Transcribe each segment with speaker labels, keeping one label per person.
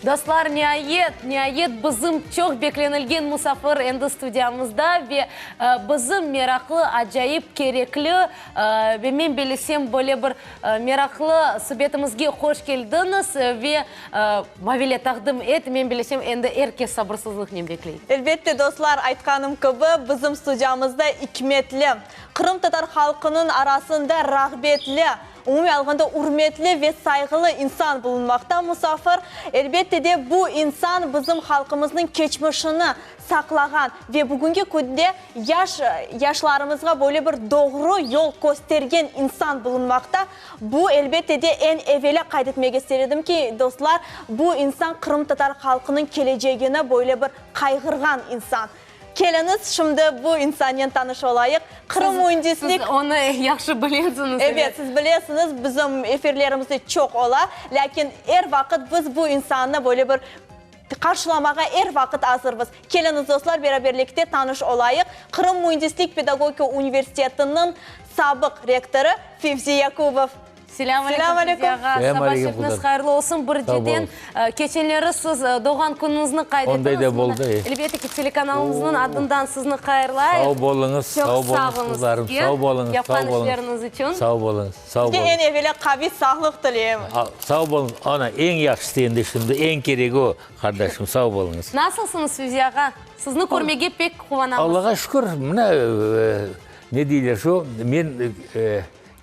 Speaker 1: Dostlar, niayet, niayet bizim çoq beklenilgen musafir endi studiyamızda ve bizim meraqlı, acayip, kerekli ve men bellesem böyle bir meraqlı subetimizge hoş keldiñiz ve Mavile taqdim et, men bellesem endi er kes sabırsızlıqnen bekley.
Speaker 2: Elbette, dostlar, aytqanım kibi, bizim studiyamızda ikmetli, qırımtatar halqınıñ arasında rağbetli, Umumiy alğanda ürmetli ve sayğılı insan bulunmaqta musafir. Elbette de, bu insan bizim halqımıznıñ keçmişini saqlağan ve bugünki künde yaş yaşlarımızğa böyle bir doğru yol köstergen insan bulunmaqta. Bu, elbette de, eñ evelâ qayd etmege ister edim ki, dostlar, bu insan qırımtatar halqınıñ kelecegini böyle bir qayğırğan insan. Keliñiz, şimdi bu insannen tanış olayıq. Qırım müendislik.
Speaker 1: Siz onı yahşı bilesiñiz.
Speaker 2: Evet, siz bilesiñiz, bizim efirlerimizde çoq ola. Lâkin er vaqıt biz bu insannı böyle bir qarşılamağa er vaqıt azırmız. Keliñiz, dostlar, beraberlikte tanış olayıq. Qırım müendislik pedagogika universitetiniñ sabıq rektorı Fevzi Yakubov.
Speaker 1: Selâm aleyküm, Fevzi ağa. Saba şerifiniz hayırlı olsun. Birciden, keçenleri siz doğğan künüñizni qayd ettiniz.
Speaker 3: Onday da boldı.
Speaker 1: Elbette ki, telekanalımıznıñ adından sizni hayırlayıq.
Speaker 3: Sağ boluñız, sağ boluñız, qızlarım.
Speaker 1: Çoq sağ oluñız sizge, yapqan işleriñiz içün.
Speaker 3: Sağ boluñız, sağ boluñız.
Speaker 2: Sizge eñ evelâ qaviy sağlıq tileyim.
Speaker 3: Sağ boluñız. Ana, eñ yahşısı endi şimdi, eñ keregi o, qardaşım. Sağ boluñız.
Speaker 1: Nasılsıñız, Fevzi ağa? Sizni körmege pek quvanamız.
Speaker 3: Allağa şükür, mına, ne deyler şu, men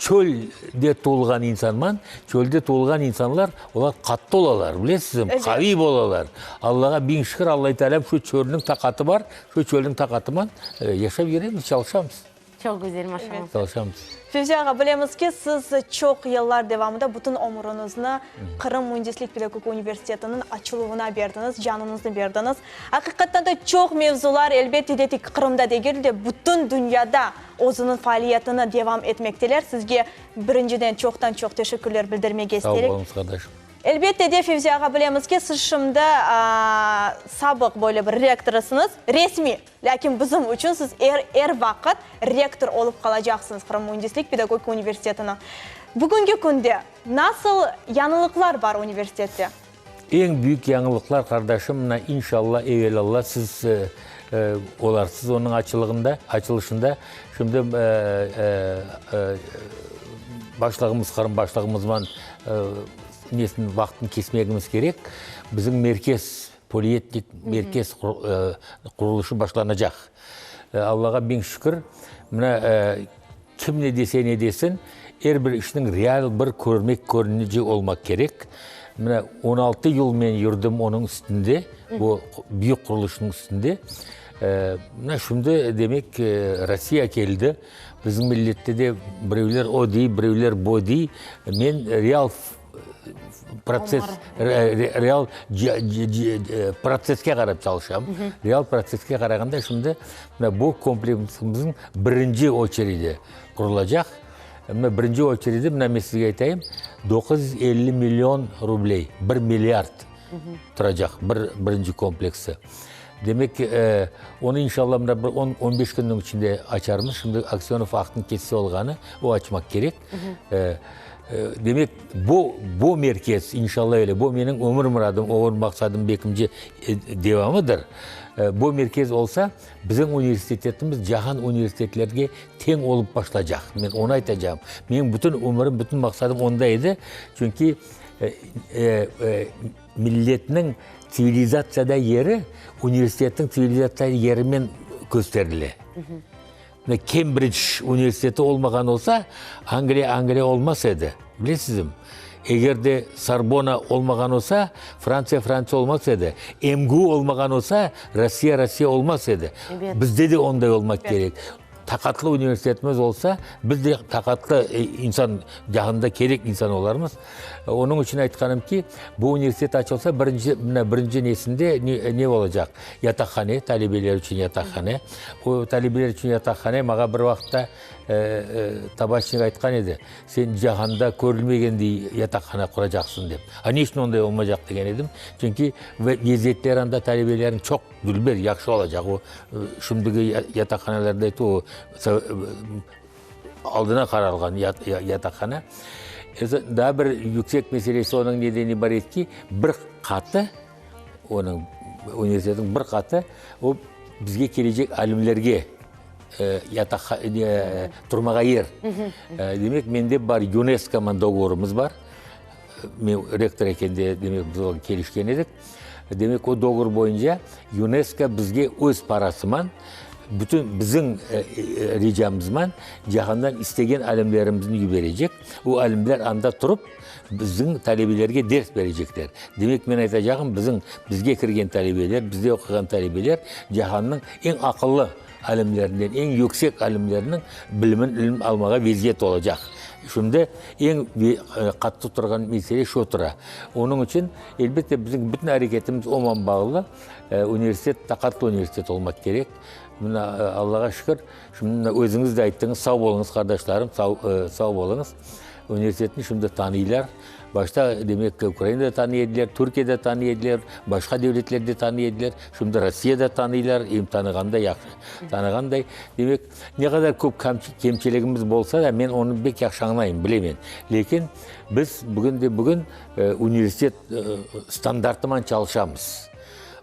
Speaker 3: Çölde tuvulğan insanman, çölde tuvulğan insanlar, olar qattı olalar, bilesizmi, qaviy bolalar. Allağa biñ şükür, Allai Taalâm şu çölniñ taqatı bar, şu çölniñ taqatıman yaşap yüremiz, çalışamız.
Speaker 1: Çoq güzel, maşallah.
Speaker 3: Çalışamız.
Speaker 2: Fevzi ağa, bilemiz ki, siz çoq yıllar devamında bütün ömrüñizni Qırım müendislik pedagogika universitetiniñ açıluvına berdiñiz, canıñıznı berdiñiz. Aqiqattan da çoq mevzular, elbette de, tek Qırımda degil de, bütün dünyada özüniñ faaliyetini devam etmekteler. Sizge birinciden çoqtan-çoq teşekkürler bildirmege isterik.
Speaker 3: Sağ oluñız, qardaşım.
Speaker 2: Elbette de, Fevzi ağa, bilemiz ki, siz şimdi sabıq böyle bir rektorısıñız, resmiy, lâkin bizim içün siz er, er vaqıt rektor olıp qalacaqsıñız Qırım müendislik pedagogika universitetiniñ. Bugünki künde nasıl yañılıqlar bar universitette?
Speaker 3: Eñ büyük yañılıqlar, qardaşım, mına, inşalla, evelalla, siz olarsız onıñ açılığında, açılışında. Şimdi başlığımız, Qırım başlığımızman nesini, vaqtını kesmegimiz kerek. Bizim merkez, polietnik merkez qurulışı başlanacaq. Allağa biñ şükür, mına, Kim ne dese ne desin, er bir işniñ real bir körmek körünüci olmaq kerek. Mına 16 yıl men yürdim onıñ üstünde, bu büyük qurulışnıñ üstünde. Mına şimdi demek Rossiya keldi. Bizim millette de birevler o dey, birevler bo dey. Men real protsess, real protsesske qarap çalışam. Real protsesske qarağanda şimdi mına bu kompleksimizniñ birinci oçeridi qurulacaq. Mına birinci oçeridi, mına men sizge aytayım, 950 million rubley, bir milliard turacaq bir birinci kompleksi. Demek, onı inşallah mına bir on, on beş künniñ içinde açarmız. Şimdi Aksönov aqtın ketse olğanı, o açmaq kerek. Demek, bu, bu merkez, inşallah öyle, bu menim ömür muradım, ömür maqsadım bekimce devamıdır. Bu merkez olsa, bizim universitetimiz cahan universitetlerge teñ olıp başlaycaq. Men onı aytacağım. Menim bütün ömürim, bütün maqsadım onda edi. Çünki milletniñ tsivilizatsiyada yeri universitetniñ tsivilizatsiya yerimen kösterile. Kembric universiteti olmağan olsa, Angliya Angliya olmaz edi, bilesizmi? Eger de Sorbona olmağan olsa, Frantsiya Frantsiya olmaz edi. MGU olmağan olsa, Rossiya Rossiya olmaz edi. Bizde de onday olmaq kerek. Taqatlı universitetimiz olsa, biz de taqatlı insan, cahanda kerek insan olarmız. Onıñ içün aytqanım ki, bu universitet açılsa, birinci, mına birinci nesinde ne, ne olacaq? Yataqhane, talebeler içün yataqhane. O talebeler içün yataqhane maña bir vaqıtta Tabaçnik aytqan edi, sen cahanda körülmegendey yataqhane quracaqsıñ dep. A ne içün onday olmaycaq degen edim. Çünki vaziyetler anda talebelerniñ çoq dülber, yahşı olacaq. O şimdiki yataqhanelerde o aldına qaralğan yataqhane. Daa bir yüksek meselesi onıñ neden ibaret ki, bir qatı. Onıñ, universitetniñ bir qatı, o, bizge kelecek alimlerge yataq, turmağa yer. Demek, mende bar YUNESKOman dogovorımız bar. Men rektor ekende, demek, biz onen kelişken edik. Demek, o dogovor boyunca YUNESKO bizge öz parasıman, bütün bizim ricamızman cihandan istegen alimlerimizni yiberecek. O alimler anda turıp, Bizim talebelerge ders berecekler. Demek, men aytacağım, bizim, bizge kirgen talebeler, bizde oquğan talebeler cahannıñ eñ aqıllı alimlerinden, eñ yüksek alimleriniñ bilimin, ilim almağa vaziyet olacaq. Şimdi eñ qattı turğan mesele şu tura. Onıñ içün, elbette, bizim bütün areketimiz oman bağlı. Universitet taqatlı universitet olmaq kerek. Mına, Allağa şükür, şimdi mına özüñiz de ayttıñız, sağ oluñız, qardaşlarım, sağ, sağ oluñız. Universitetni şimdi tanıylar. Başta, demek ki, Ukrainada tanıy ediler, Türkiyede tanıy ediler, başqa devletlerde tanıy ediler. Şimdi Rossiyada tanıylar, em tanığanda yahşı. Tanığanday, demek, ne qadar köp kemçiligimiz bolsa da, men onı bek yahşı añlayım, bilemen. Lâkin biz bugün de bugün universitet standartıman çalışamız.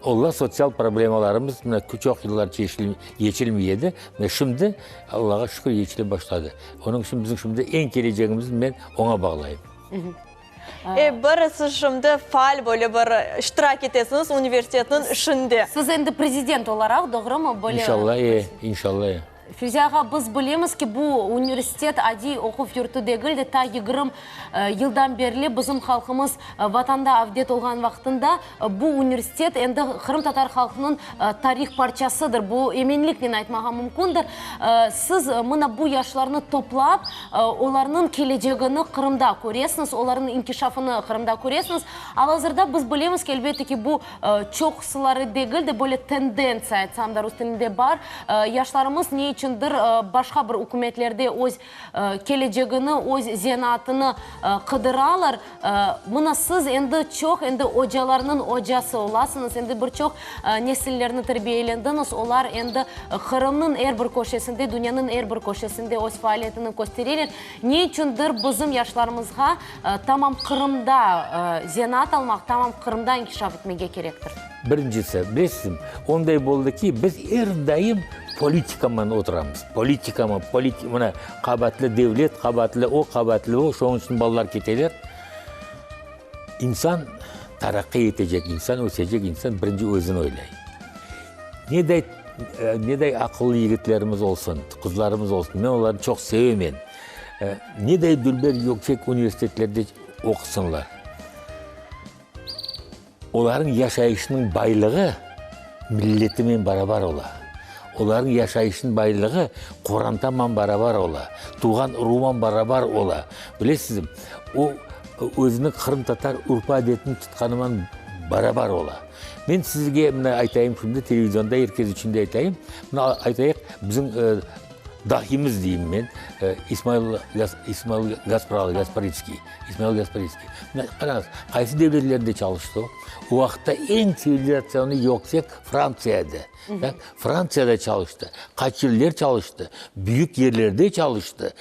Speaker 3: Ola sotsial problemalarımız mına çoq yıllar yeçilmey edi, mına şimdi, Allağa şükür, yeçile başladı. Onıñ içün bizim şimdi eñ kelecegimizni men oña bağlayım.
Speaker 2: E, bir, siz şimdi faal böyle bir iştirak etesiñiz universitetniñ işinde.
Speaker 1: Siz endi prezident olaraq, doğrumı, böyle.
Speaker 3: İnşallah, e, inşallah, e.
Speaker 1: Fevzi ağa, biz bilemiz ki, bu universitet adiy oquv yurtu degil de, ta yigirmi yıldan berli bizim halqımız Vatanda avdet olğan vaqtında bu universitet endi qırımtatar halqınıñ tarih parçasıdır, bu eminliknen aytmağa mümkündir. Siz mına bu yaşlarnı toplap, olarnıñ kelecegini Qırımda köresiñiz, olarnıñ inkişafını Qırımda köresiñiz. Al-azırda biz bilemiz ki, elbette ki, bu çoqusıları degil de, böyle tendentsiya, aytsam da, rus tilinde bar, yaşlarımız ne içündir başqa bir ükümetlerde öz kelecegini, öz zenaatını qıdıralar. Mına siz endi çoq, endi ocalarnıñ ocası olasıñız, endi bir çoq nesillerni terbiyelendiñiz, olar endi Qırımnıñ er bir köşesinde, dünyanıñ er bir köşesinde öz faaliyetini köstereler. Ne içündir bizim yaşlarımızğa tamam Qırımda zenaat almaq, tamam Qırımda inkişaf etmege kerektir?
Speaker 3: Birincisi, bilesizmi, onday boldı ki, biz er daim politikaman oturamız. Politikaman, politi, mına, qabaatlı devlet, qabaatlı o, qabaatlı o, şoñıñ içün balalar keteler. İnsan, taraqqiy etecek insan, ösecek insan birinci özüni oylay. Neday, neday aqıllı yigitlerimiz olsun, qızlarımız olsun, men olarnı çoq sevemen. Neday dülber yüksek universitetlerde oqusınlar. Olarnıñ yaşayışınıñ baylığı milletimen barabar ola. Olarnıñ yaşayışınıñ baylığı qorantaman barabar ola, tuvğan uruman barabar ola. Bilesizmi, o, özüniñ qırımtatar urf-adetini tutqanıman barabar ola. Men sizge mına aytayım şimdi, televizionda er kes içün de aytayım, mına aytayıq, bizim Dahimiz deyim men, İsmail İsmail Gaspralı, Gasparitskiy, İsmail Gasparitskiy. Mına qarañız, qaysı devletlerde çalıştı o? O vaqıtta eñ tsivilizatsiyanı yüksek Frantsiya edi. Tak, Frantsiyada çalıştı, qaç yıllar çalıştı, büyük yerlerde çalıştı,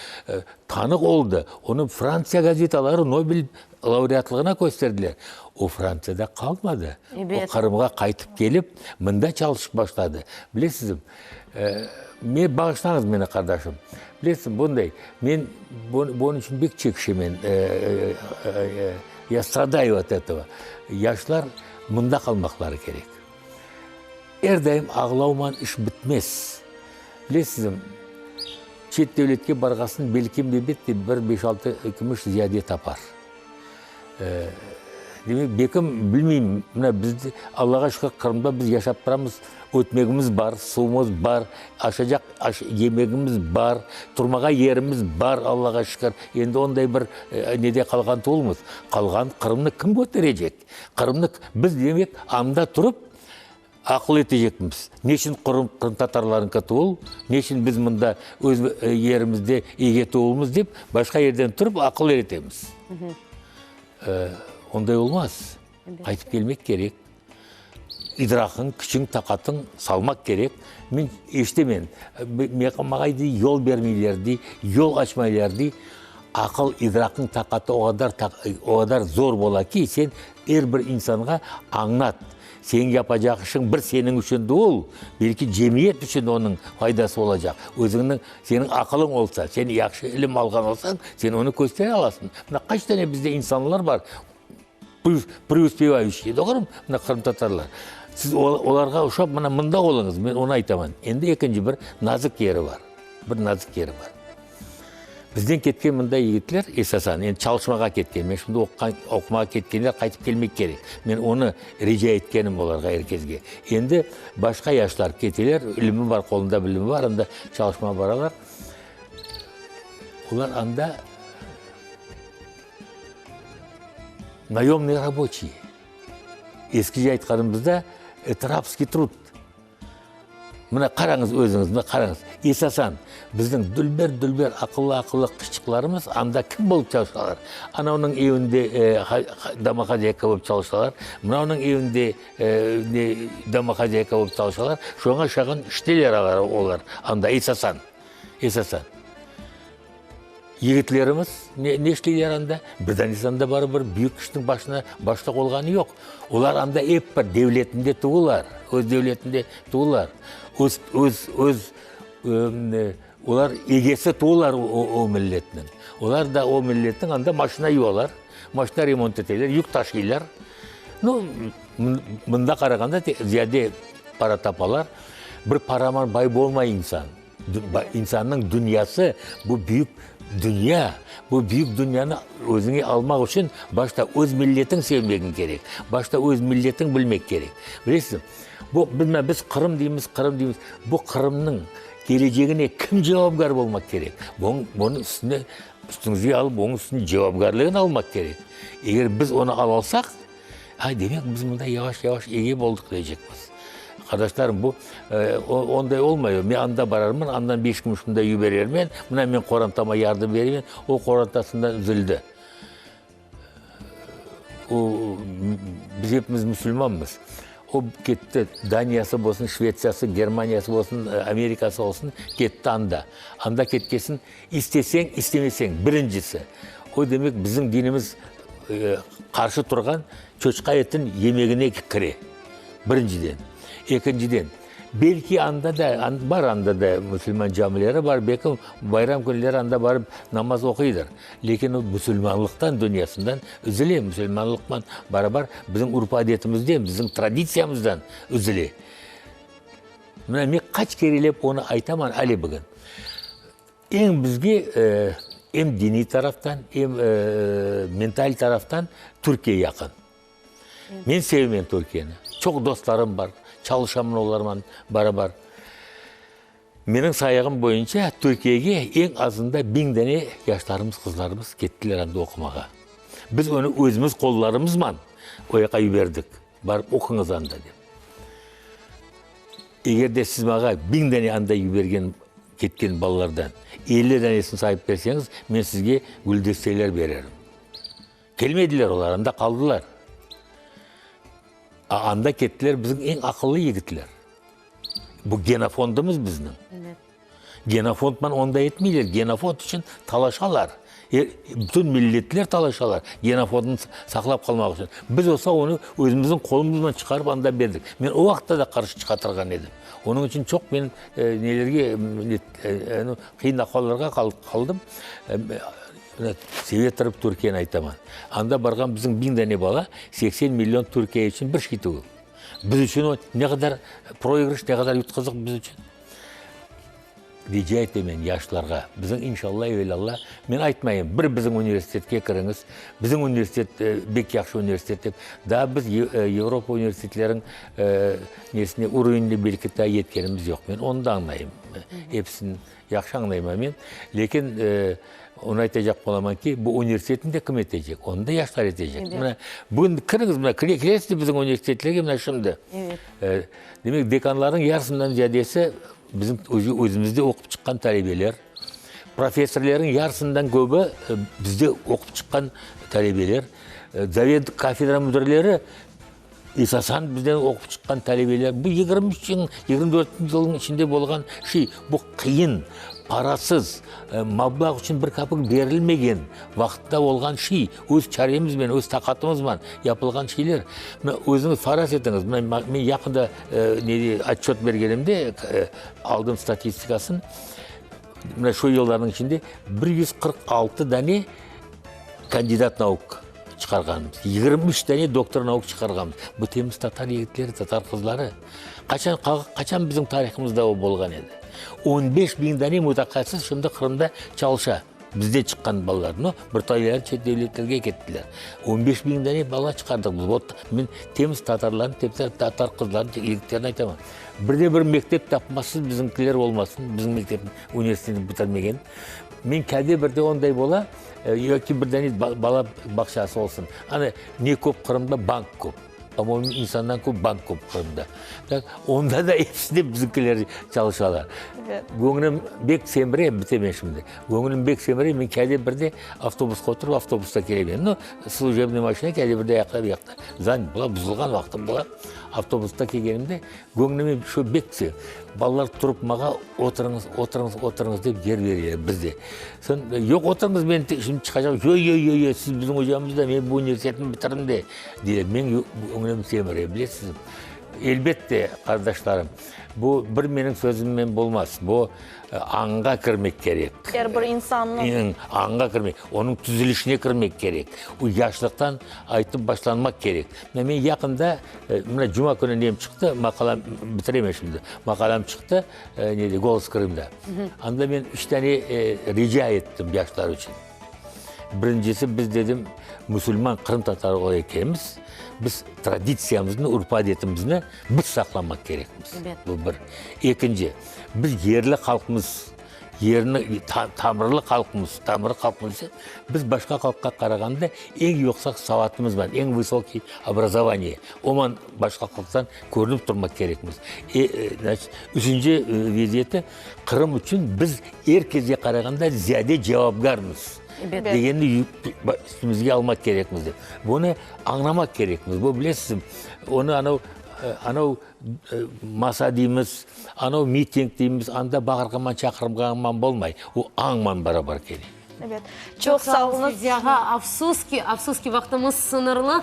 Speaker 3: tanıq oldı. Onı Frantsiya gazetaları Nobel laureatlığına kösterdiler. O Frantsiyada qalmadı. O Qırımğa qaytıp kelip, mında çalışıp başladı. Bilesizmi, Men, bağışlañız meni, qardaşım. Bilesiñ, bunday, men bunıñ içün pek çekişemen, ya stradayu ot etogo. Yaşlar mında qalmaqları kerek. Er daim ağlavman iş bitmez. Bilesizmi, çet devletke barğasın, belkim, elbette, bir beş-altı kümüş ziyade tapar. Demek, bekim, bilmeyim, mına biz, Allağa şükür, Qırımda biz yaşap turamız, ötmegimiz bar, suvumız bar, aşacaq aş, yemegimiz bar, turmağa yerimiz bar, Allağa şükür. Endi onday bir nede qalğan tuvulmız. Qalğan Qırımnı kim köterecek? Qırımnı biz, demek, anda turıp, Aqıl etecekmiz, neçün Qırım qırımtatarlarınki tuvul, neçün biz mında öz yerimizde ege tuvulmız dep, başqa yerden turıp aqıl öğretemiz. Onday olmaz. Qaytıp kelmek kerek. İdraqıñ, küçüñ, taqatıñ salmaq kerek. Men eşitemen, maña dey yol bermeyler dey, yol açmaylar dey. Aqıl, idraqıñ, taqatı o qadar, o qadar zor bola ki, sen. Er bir insanğa añlat, seniñ yapacaq işiñ bir seniñ içün tuvul, belki cemiyet içün onıñ faydası olacaq. Özüñniñ, seniñ aqılıñ olsa, sen yahşı ilim alğan olsañ, sen onı köstere alasıñ. Mına qaç tane bizde insanlar bar, Preuspevayuşiy, doğrumı? Mına qırımtatarlar. Siz olarğa uşap mına mında oluñız, men onı aytaman. Endi ekinci bir nazik yeri bar. Bir nazik yeri bar. Bizden ketken mında yigitler esasan, endi çalışmağa ketken, men şimdi oquğan, oqumağa ketkenler qaytıp kelmek kerek. Men onı rica etkenim olarğa, er kesge. Endi başqa yaşlar keteler, ilimi bar, qolunda bilimi bar, anda çalışmağa baralar. Olar anda Nayomnıy raboçiy. Eskice aytqanımızda, eto rabskiy trud. Mına qarañız özüñiz, mına qarañız. Esasan, bizniñ dülber-dülber, aqıllı-aqıllı qızçıqlarımız anda kim bolıp çalışalar? Ana onıñ evinde domohozâyka bolıp çalışalar, mına onıñ evinde domohozâyka bolıp çalışalar. Şoña şağın işteler olar anda esasan, esasan. Yigitlerimiz ne, ne işleyler anda? Bir danesi anda barıbir büyük işniñ başına başlıq olğanı yoq. Olar anda ep bir devletinde tuvular, öz devletinde tuvular. Öz, öz, öz, olar egesi tuvular o, o milletniñ. Olar da o milletniñ anda maşina yuvalar, maşina remont eteler, yük taşıylar. Nu, mında qarağanda ziyade para tapalar. Bir paraman bay bolmay insan. İnsannıñ dünyası, bu büyük dünya. Bu büyük dünyanı özüñe almaq içün başta öz milletiñ sevmegiñ kerek, başta öz milletiñ bilmek kerek. Bilesiñmi, bu, bilmem, biz Qırım deymiz, Qırım deymiz, bu Qırımnıñ kelecegine kim cevapkâr olmaq kerek? Bunıñ üstüne, üstüñizge alıp, onıñ üstüne cevapkârligini almaq kerek. Eger biz onı alalsaq, Ay, demek, biz mında yavaş-yavaş ege boldıq deycekmiz. Qardaşlarım, bu onday olmay. Men anda bararman, andan beş kümüş mında yiberermen, mına men qorantama yardım berermen. O qorantasından üzüldi. O, biz epimiz musulmanmız. O ketti, Daniyası bolsun, Şvetsiyası, Germaniyası bolsun, Amerikası olsun, ketti anda. Anda ketkesin, isteseñ, istemeseñ, birincisi, o demek bizim dinimiz qarşı turğan çoçqa etin yemegine kire, birinciden. Ekinciden, belki anda da, bar anda da musulman camileri bar, belki bayram künleri anda barıp namaz oquydır. Lâkin o musulmanlıqtan, dünyasından üzüle, musulmanlıqman barabar bizim urf-adetimizden, bizim traditsiyamızdan üzüle. Mına men qaç kerelep onı aytaman ale bugün. Eñ bizge em diniy taraftan, em mental taraftan Türkiye yaqın. Men sevmen Türkiyeni. Çoq dostlarım bar, çalışamın olarman barabar. Menim sayığım boyunca Türkiyege eñ azında biñ dane yaşlarımız, qızlarımız kettiler anda oqumağa. Biz onı özümiz qollarımızman o yaqqa yiberdik. Barıp oquñız anda dep. Eger de siz maña biñ dane anda yibergen, ketken balalardan 50 danesini sayıp berseñiz, men sizge güldesteler bererim. Kelmediler olar, anda qaldılar. A anda kettiler bizim eñ aqıllı yigitler. Bu genofondımız bizniñ. Genofondman onda etmeyler, genofond içün talaşalar. Bütün milletler talaşalar genofondnı saqlap qalmaq içün. Biz olsa onı özümizniñ qolumızla çıqarıp anda berdik. Men o vaqıtta da qarşı çıqatırğan edim. Onıñ içün çoq men nelerge, qıyın ahvallarğa qaldım. Seve turıp Türkiyeni aytaman. Anda barğan bizim biñ dane bala, 80 million Türkiye içün bir şey tügül. Biz içün o ne qadar proigrış, ne qadar yutqazıq biz içün. Rica etemen yaşlarğa, bizim inşalla, evelalla, men aytmayım, bir bizim universitetke kiriñiz, bizim universitet bek yahşı universitet dep, daa biz Avropa universitetleriniñ nesine, urovenine belki daa yetkenimiz yoq, men onı da añlayım, episini yahşı añlayman men, lâkin onı aytacaq bolaman ki, bu universitetni de kim etecek, onı da yaşlar etecek. Mına, bugün kiriñiz, mına, kiresiz bizim universitetlerge mına şimdi. Demek, dekanlarnıñ yarısından ziyadesi bizim özümizde oqup çıqqan talebeler, professorlarnıñ yarısından köbü bizde oqup çıqqan talebeler, zaved kafedra müdirleri. Esasan bizden oqup çıqqan talebeler, bu 23 yıl, 24 yılnıñ içinde bolğan şey, bu qıyın, parasız, mablağ içün bir kapik berilmegen vaqıtta olğan şey, öz çaremizmen, öz taqatımızman yapılğan şeyler. Mına özüñiz faraz etiñiz, mına men yaqında nede otçöt bergenimde aldım statistikasını, mına şu yıllarnıñ içinde 146 dane kandidat nauk çıqarğanmız, 23 dane doktor nauk çıqarğanmız. Bu temiz tatar yigitleri, tatar qızları. Qaçan, qaçan bizim tarihımızda o bolğan edi? On beş biñ dane mutahassıs şimdi Qırımda çalışa, bizde çıqqan balalar. No, bir tayları çet devletlerge kettiler. On beş biñ dane bala çıqardıq biz. Vot, men temiz tatarlarnı, temiz tatar qızlarını, yigitlerini aytaman. Bir de bir mektep tapmazsız bizimkiler olmasın, bizim mektepni, universitetni bitirmegen. Men kâde birde onday bola, yoki bir dane bala bağçası olsun. Ana, ne köp Qırımda bank köp. Po-moyemu, insandan köp bank köp Qırımda. Tak, onda da episi de bizimkiler çalışalar. Göñlüm bek semire, bitemen şimdi. Göñlüm bek semire, men kâde birde avtobusqa oturıp, avtobusta kelemen. Nu, slujebnıy maşina kâde birde ayaqta, bu yaqta. Zan bola, buzulğan vaqtım bola. Avtobusta kelgenimde, göñlüme şu bek tüse. Balalar turıp mağa, oturıñız, oturıñız, oturıñız dep yer bereler bizde. Soñ, yoq, oturıñız, men şimdi çıqacağım. Yoq, yoq, yoq, yoq, siz bizim ocamız da, men bu universitetni bitirdim de, deyler. Men göñlüm semire, bilesizmi. Elbette, qardaşlarım, bu bir menim sözümmen bolmaz. Bu añğa kirmek kerek.
Speaker 2: Er bir insannıñ.
Speaker 3: Añğa kirmek, onıñ tüzülişine kirmek kerek. O yaşlıqtan aytıp başlanmaq kerek. Mına men yaqında, mına cuma künü nem çıqtı, maqalam, bitiremem şimdi, maqalam çıqtı, nede, Golos Krımda. Anda men üç tane rica ettim yaşlar içün. Birincisi, biz, dedim, musulman qırımtatarı ola ekenmiz, biz traditsiyamıznı, urf-adetimizni biz saqlamaq kerekmiz. Bu bir. Ekinci, biz yerli halqmız, yerni, tamırlı halqmız, tamırlı halqmız, biz başqa halqqa qarağanda eñ yüksek savatımız bar, eñ vısokiy obrazovaniye. Oman başqa halqtan körünip turmaq kerekmiz. Üçünci vaziyeti, Qırım içün biz er kesge qarağanda ziyade cevapkârmız degenni üstümizge almaq kerekmiz dep. Bunı añlamaq kerekmiz. Bu, bilesizmi, onı anav, anav masa deymiz, anav miting deymiz, anda bağırğanman, çaqırğanman bolmay. O añman barabar kerek.
Speaker 2: Ebet. Çoq sağ oluñız.
Speaker 1: Fevzi ağa, afsus ki, afsus ki, vaqtımız sıñırlı.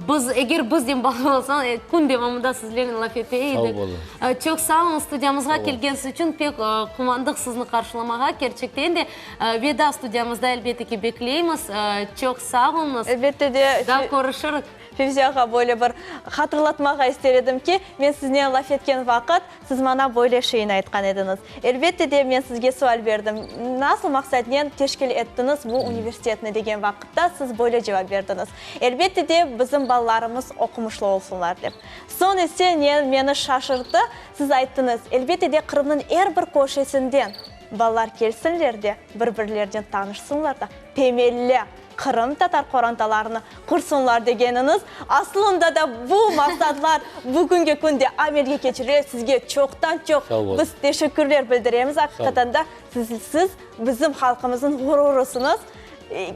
Speaker 1: Biz, eger biznen bağlı olsañ, kün devamında sizlernen laf ete edik.
Speaker 3: Sağ oluñ.
Speaker 1: Çoq sağ oluñ studiyamızğa kelgeniñiz içün, pek quvandıq sizni qarşılamağa, kerçekten de. Veda studiyamızda, elbette ki, bekleymiz. Çoq sağ oluñız.
Speaker 2: Elbette de.
Speaker 1: Daa körüşirik.
Speaker 2: Fevzi ağa, böyle bir hatırlatmağa ister edim ki, men siznen laf etken vaqıt, Siz maña böyle şeyni aytqan ediñiz. Elbette de, men sizge sual berdim, nasıl maqsadnen teşkil ettiñiz bu universitetni degen vaqıtta siz böyle cevap berdiñiz, Elbette de, bizim balalarımız oqumışlı olsunlar dep. Soñ ise ne meni şaşırttı, siz ayttıñız, elbette de, Qırımnıñ er bir köşesinden balalar kelsinler de, bir-birlerinen tanışsınlar da, temelli qırımtatar qorantalarını qursunlar degeniñiz, aslında da bu maqsadlar bugünki künde amelge keçirile. Sizge çoqtan-çoq biz teşekkürler bildiremiz. Aqiqatan da siz bizim halqımıznıñ ğururısıñız.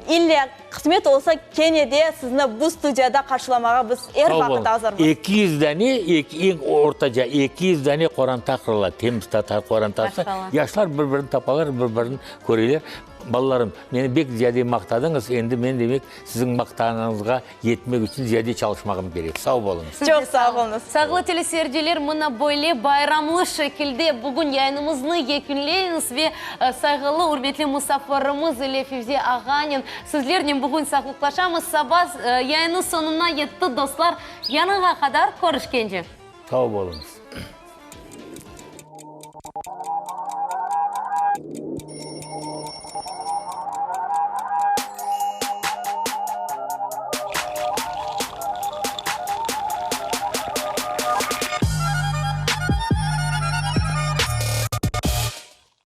Speaker 2: İlle qısmet olsa, kene de sizni bu studiyada qarşılamağa biz er vaqıt azırmız.
Speaker 3: 200 dane, eñ ortaca 200 dane qoranta qurula, temiz tatar qorantası. Yaşlar bir-birini tapalar, bir-birini köreler. Balalarım, meni bek ziyade maqtadıñız, endi men, demek, siziñ maqtağanıñızğa yetmek içün ziyade çalışmağım kerek. Sağ oluñız.
Speaker 2: Çoq sağ oluñız.
Speaker 1: Sağlı teleseyirciler, mına böyle bayramlı şekilde bugün yayınımıznı yekünleymiz ve sayğılı, ürmetli musafirimiz ile Fevzi ağanen, sizlernen bugün sağlıqlaşamız. Saba yayını soñuna yetti, dostlar. Yañığa qadar körüşkence.
Speaker 3: Sağ oluñız.